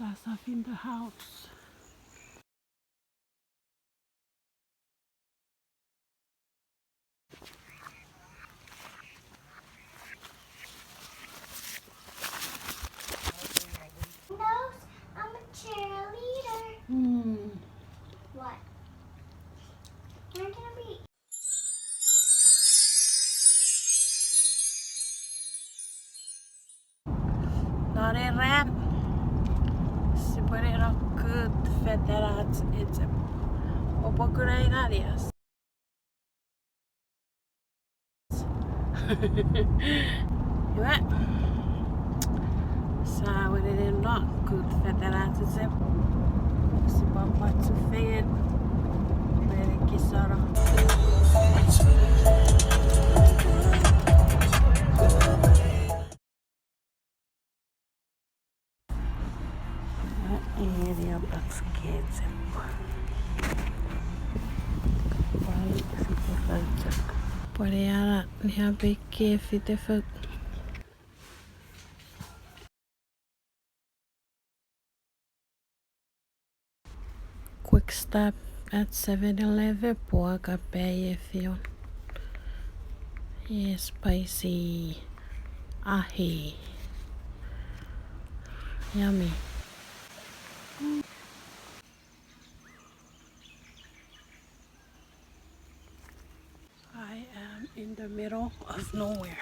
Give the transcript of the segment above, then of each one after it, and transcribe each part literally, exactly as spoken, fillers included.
Sasaf in the house. Knows I'm a cheerleader. Hmm. What? I'm gonna be Non ei ran, sipwe ne no kut fetan ach echep. Oupwe kuna inanias. Iwe, sa wenenen no kut fetan ach echep. Sipwe pwan chufengen ren ekis sano. Eni apach kechep. Pwan sipwe chok. Pwan ena, ena peke fitefot. Quick stop at seven eleven pwe a kapaye fion. Yes, spicy. Ahi. Yummy. I am in the middle of nowhere.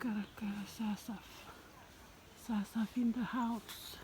Kara, kara, Sasaf. Sasaf in the house.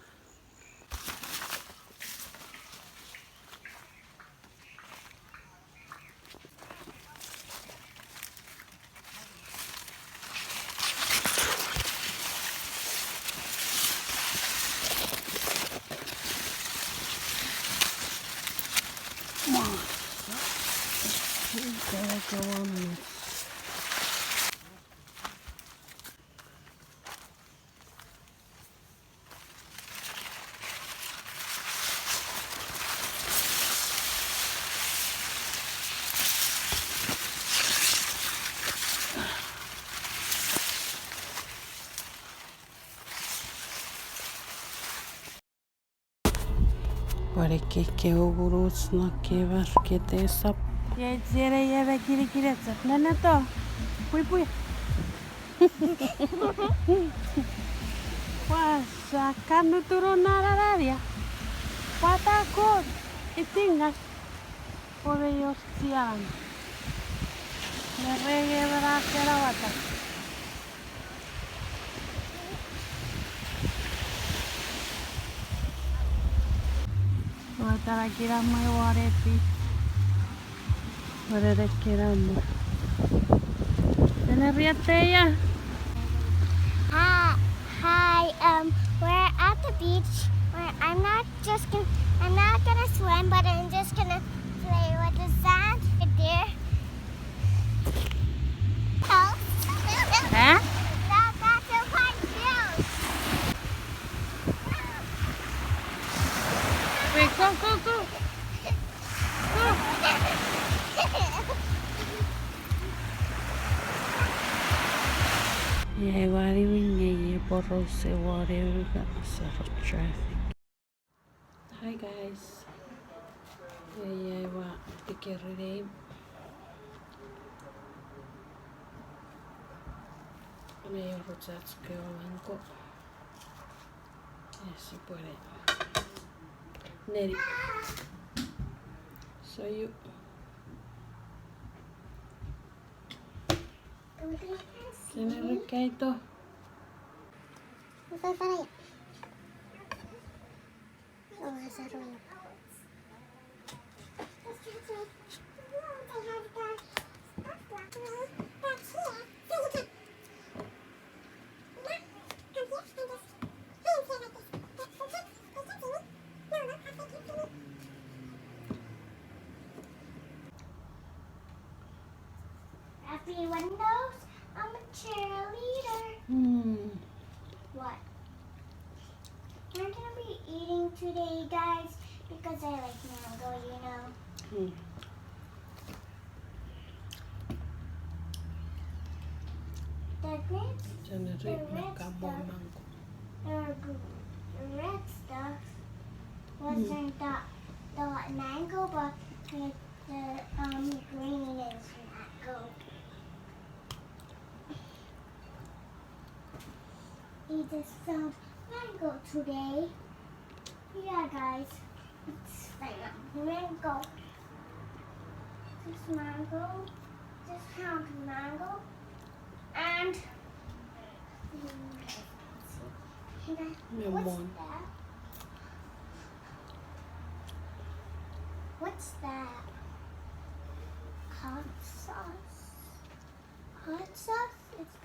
Pwan ekkei ungunuch no kewe ar kete sap. Ye jere ye me kinikinachok. Neneto. Pwipwi. Pwa sa kan nuturu nananaria. Pwata kot. Itinga. Pwe me ior chian. Me renge me na kena wata. Ua tara kina mwe won eti. Wene ne kina mwe. Wene riateia. Hi, hi, um, we're at the beach. We're, I'm not just gonna, I'm not gonna swim, but I'm just gonna play with the sand. There. Huh? Wait, go, go, go. Go. Ie, wari winge ie porose wari uka sero traffic. Hi guys. Ei, ei, ua tikeri nei. Nei oruchach kewe mango. Esi pwene. Neri. So you. Kene rikaito. Everyone knows I'm a cheerleader. Hmm. What? We're gonna be eating today, guys, because I like mango, you know. Hmm. The green, the red stuff, the gr-, the red stuff wasn't the, the mango, but the, the, um, green is mango. It is some mango today. Yeah, guys, it's mango. This mango, this round mango, and what's that? What's that? Hot sauce. Hot sauce? It's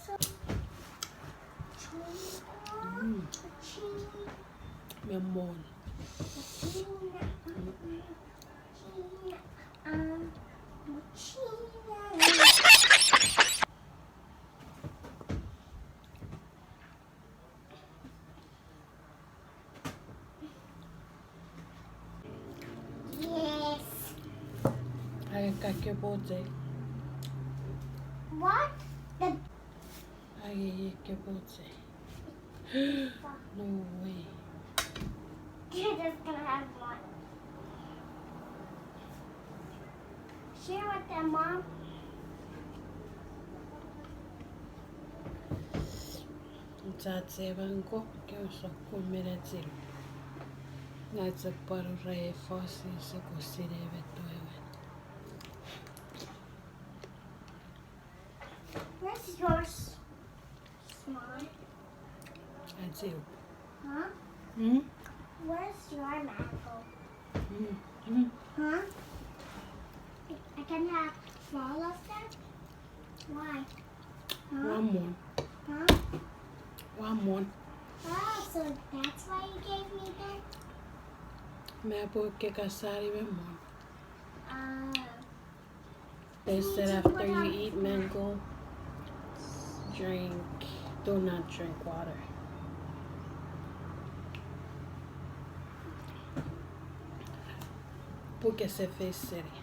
so, mm. Lemon. Yes. Ai kake poche. What? The... Ai kake poche. No way. You're just gonna have one. Share with them, Mom. Chat seven ko ke sokkun minutes. Ngat se paru re fosi se ko sine me tuewe. Where's yours? Mom? That's you. Huh? Hmm? Where's your mango? Hmm. Hmm. Huh? I can have all of them? Why? Huh? One more. Huh? One more. Oh, so that's why you gave me that? Mepwe ke kasari me mon. Ah. They said after you eat mango, drink, do not drink water. Pwe ke se face seni.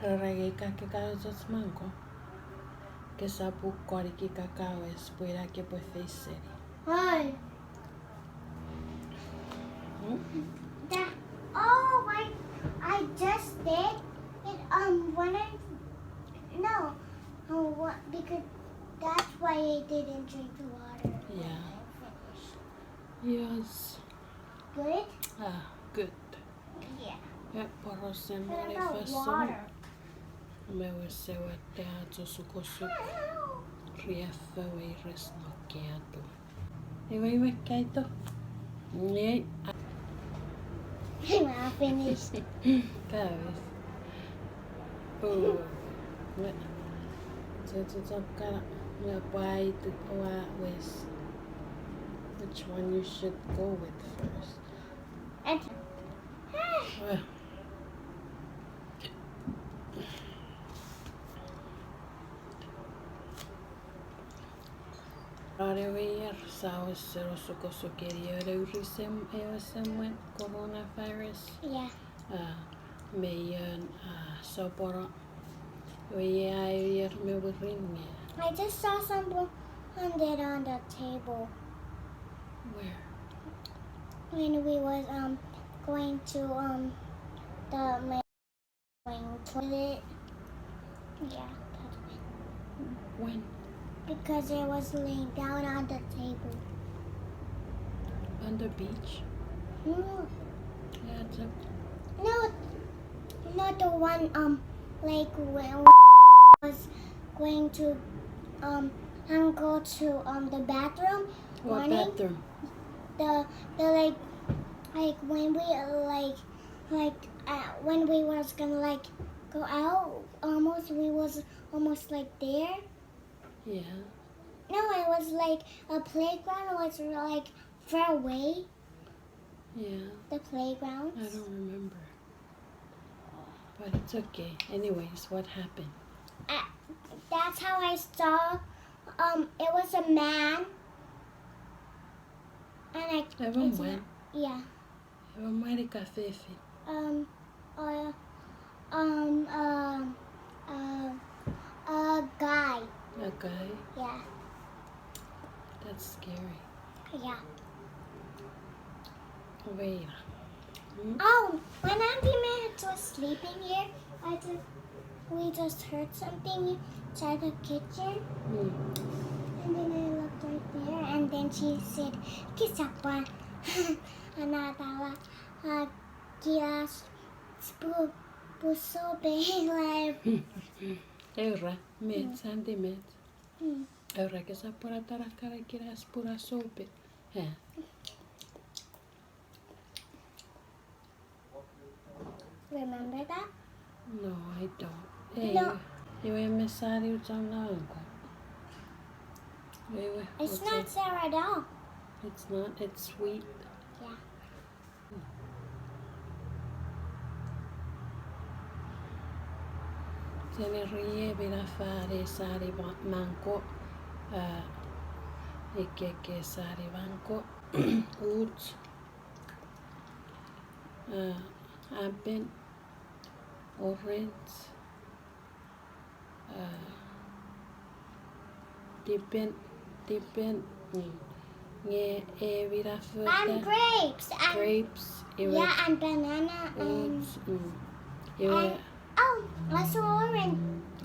Rarage ka ke kaochoch mango. Ke sa pukori ki kakawes pwe ina ke pwe face seni. Hi. Hmm? That, oh, I, I just did it, um, when I, no, oh, what, because that's why I didn't drink the water when I finished. Yeah. Yes. Good? Ah, good. Yeah. Yeah, porosen. What about water? Me wese wete acho sukosuk. Riaffou weires no keatu. Iwe, iwe, kaito. Yay. I'm finished. Kawis. Oh. What? So, so, so, kana. Nga pwai tu wa wes. Which one you should go with first? And, ah. Ran ewe ier sa wesen osukosuk ngeni ewe urusen ewe semwen coronavirus. Yeah. Ah, me ion, ah, sopweno. Iwe iei a ier me mwirin nge. I just saw someone on the, on the table. Where? When we was, um, going to, um, the, my, going toilet. Yeah, that's when. When? Because I was laying down on the table. On the beach? Mm. Yeah, it's a... No, not the one, um, like, when we was going to, um, and go to, um, the bathroom. What bathroom? The, the, like, like, when we, uh, like, like, uh, when we was gonna, like, go out, almost, we was almost, like, there. Yeah. No, it was, like, a playground was, like, far away. Yeah. The playgrounds. I don't remember. But it's okay. Anyways, what happened? Uh, that's how I saw, um, it was a man. Like, ewe mwan. Yeah. Ewe mwan ika fefin? Um, uh, um, uh, uh, a guy. A guy? Yeah. That's scary. Yeah. Wait. Hmm? Oh, when Auntie Mary was sleeping here, I just, we just heard something inside the kitchen. Hmm. And then I looked right there, and then she said, "Kisapwa." And I thought, uh, kias, spu-, pusope, like. Eura, met, Auntie Mary. Hmm. Eura, kisapwa tara kana kias pusope. Yeah. Remember that? No, I don't. Hey, no. Iwe, iwe me sani uchan na uncle. Iwe, it's not sour at all. It's not, it's sweet. Yeah. Seni rie bina fare sani ba-, mango, uh, ekkewe sani mango, uch, uh, apple, orange, uh, tipen, tipen, mm, nge e bina fota. And grapes. And grapes, iwe. Yeah, and banana and, uch, mm. Iwe. And, oh, also orange.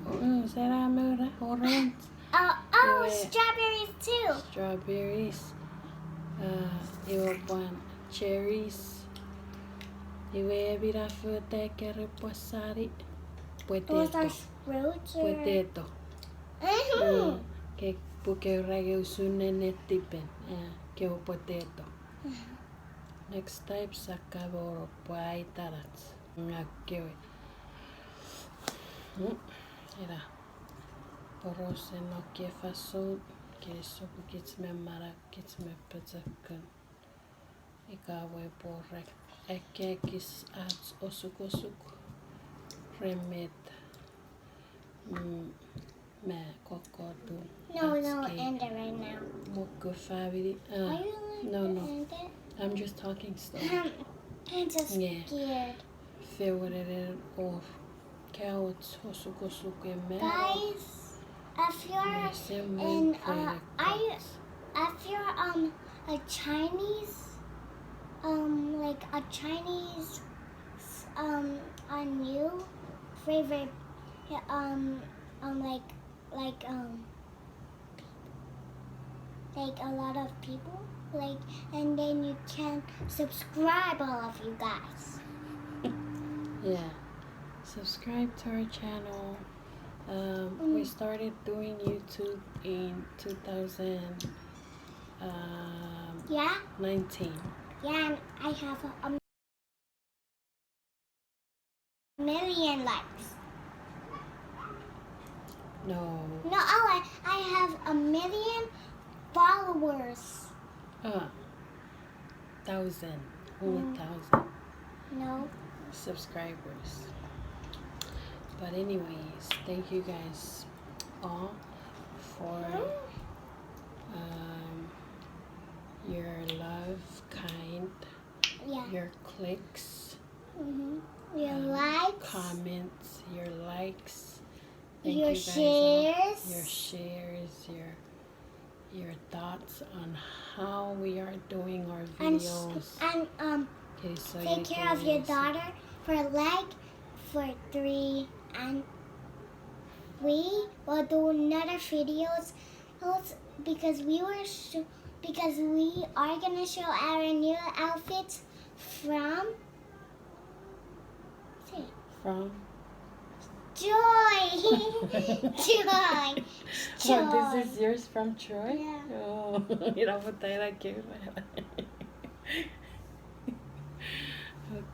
Mm, sera mera, orange. Uh, oh, iwe, strawberries too. Strawberries. Uh, iwe pwan cherries. Iwe e bina fota kere pwan sani. Potato. Those are fruits or? Potato. Mm-hmm. Mm, ke puke rage usun ne netipen. Yeah, ke potato. Mm-hmm. Next time sakamo pwe aitarach. Nga kewe. Mm, ina. Porausen no ke fansoun, ke sopukich me manau, kich me pochokun. Ika we pworek, ekis ach osukosuk, remet, mm, me kokkotun. No, no, end it right now. Moku family. Uh, are you going to end it? No, no. I'm just talking still. Um, I'm just scared. Fewenenen or kaoch osukosuk me. Guys, if you're in, uh, are you, if you're, um, a Chinese, um, like a Chinese, um, a new favorite, um, um, like, like, um, like a lot of people, like, and then you can subscribe, all of you guys. Yeah, subscribe to our channel. Um, we started doing YouTube in two thousand, um, yeah, nineteen. Yeah, and I have a, a million likes. No. No, oh, I, I have a million followers. Uh, thousand. Only thousand. No. Subscribers. But anyways, thank you guys all for, um, your love, kind, yeah, your clicks, mm-hmm, your, um, likes, comments, your likes. Thank you guys all. Your shares. Your shares, your, your thoughts on how we are doing our videos. And, um, take care of your daughter for, like, for three, and we will do another videos because we were sh-, because we are gonna show our new outfits from, say, from Troy. Troy. What, this is yours from Troy? Yeah. Oh, you don't put that on camera.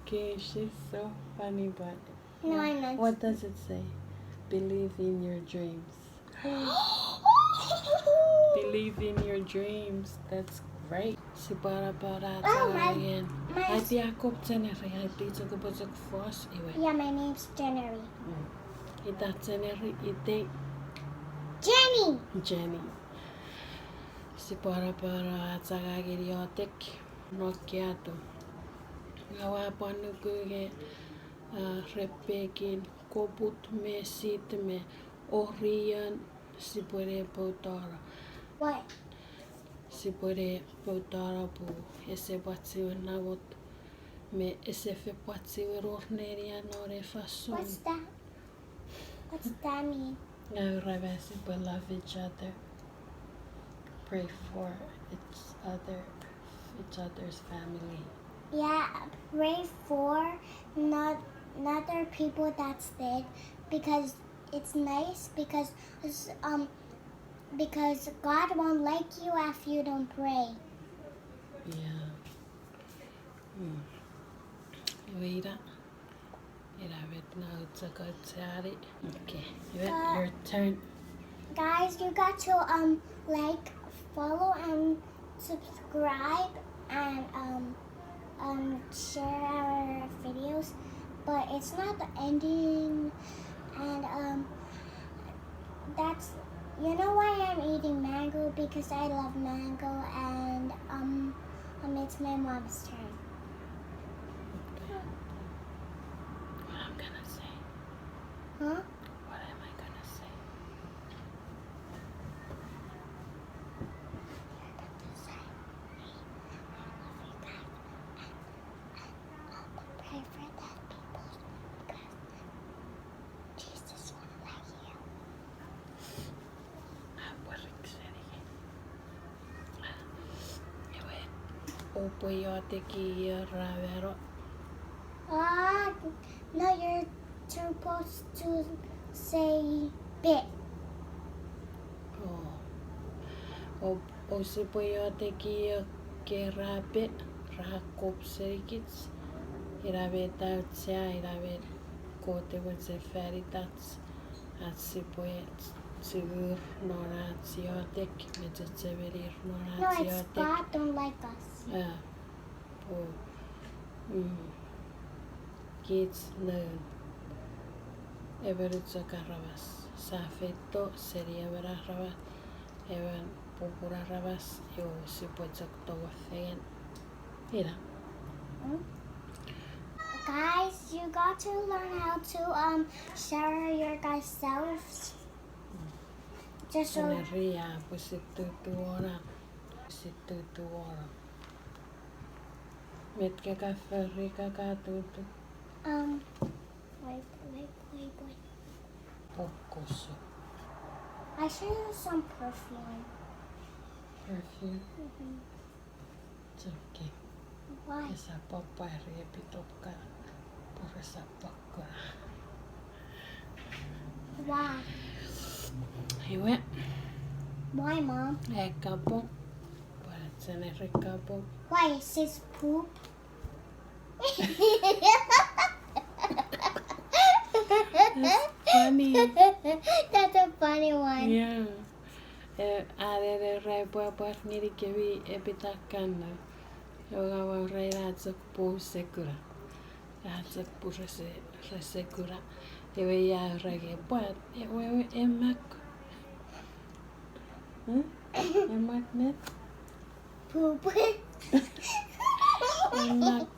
Okay, she's so funny, but no, I'm not. What does it say? Believe in your dreams. Believe in your dreams. That's great. Sipwara pwara. Oh, my, again. My, ai tia kop Jeneri, ai tia kop chok fos iwe. Yeah, my name's Jeneri. Mm. Ita Jeneri, ita Jenny. Jenny. Sipwe anapano ach angangen iotek non kiatu. Nge ua pwan nuku nge, a, repekin koput me sit me orian sipwene poutano. What? Sipwene poutano pun ese pwan chiwen namot me ese fen pwan chiwen wor nenian non ei fansoun. What's that? What's that mean? Nge ura me sipwe love each other. Pray for each other, each other's family. Yeah, pray for not, not other people that's dead, because it's nice, because, um, because God won't like you if you don't pray. Yeah. Mm. Iwe ina. Ina met na utsa kachari. Okay, iwe, uh, your turn. Guys, you got to, um, like, follow and subscribe and, um, um, share our videos, but it's not the ending. And, um, that's, you know why I'm eating mango? Because I love mango, and, um, um, it's my mom's turn. Okay. What I'm gonna say? Huh? What am I gonna say? You're gonna say, "Hey, I love you guys." And, and, and pray for that people, because Jesus won't let you. Iwe, oupwe iotekiei ra mano. Ah, no, you're supposed to say bit. Oh. Op-, ousipwe iotekiei ke ra bit, ra kop senikich. Ina met auchea, ina met Kot epwe chechemeni ach, ach sipwe churi non ach iotek, me chechemeni non ach iotek. No, it's God don't like us. Ah, oh. Mm. Kich noun emon chok aramas. Sa feito seni emon aramas, emon popun aramas, iwe sipwe chok tongefengen. Ina. Mm. Guys, you got to learn how to, um, share your guys' selves. Mm. Just so. Ena ria, pwe sise tutuono, sise tutuono. Met ka fori ka ka tutu? Um, wait, wait, wait, wait. Pokusu. I should use some perfume. Perfume? Mm-hmm. It's okay. Why? Esap pwari epitokka. Pwe resap pwakka. Why? Iwe. Why, Mom? Ekapung. Pwe chen ere kapung. Why, is this poop? That's funny. That's a funny one. Yeah. E, anene ra pwapwar ngeni kemi epitokka no. Ewe nga wa ra ina chok pwe sekura. Ra chok pwe rese, rese kura. Ewe ia ra ke pwat, ewe, ewe, emak. Hmm? Emak met? Poop. Emak.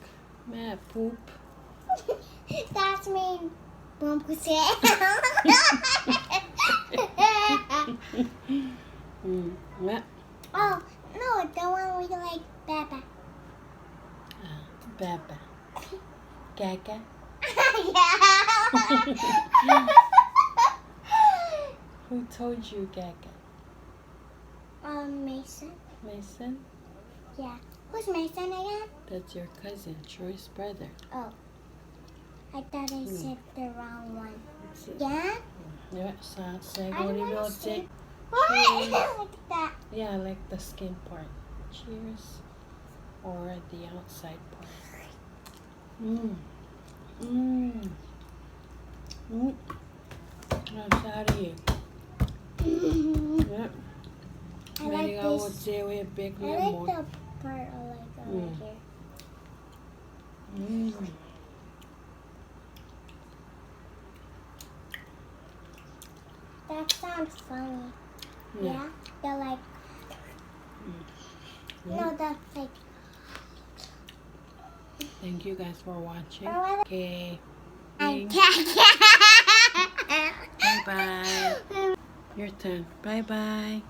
Ma poop. That mean pumpkin. Mm, ma. Oh, no, the one we like, Papa. Ah, Papa. Kaka. Yeah. Who told you Kaka? Um, Mason. Mason? Yeah. Who's Mason again? That's your cousin, Troy's brother. Oh. I thought I said the wrong one. Yeah? Yeah, sa, sa, I don't wanna say. What? Cheers. Like that. Yeah, like the skin part. Cheers. Or the outside part. Mm. Mm. Mm. That's how it is. Yep. I like this. I like the part, like, over here. Mm. That sounds funny. Yeah. Yeah? They're like, No, that's like. Thank you guys for watching. Okay. Bye bye. Your turn. Bye bye.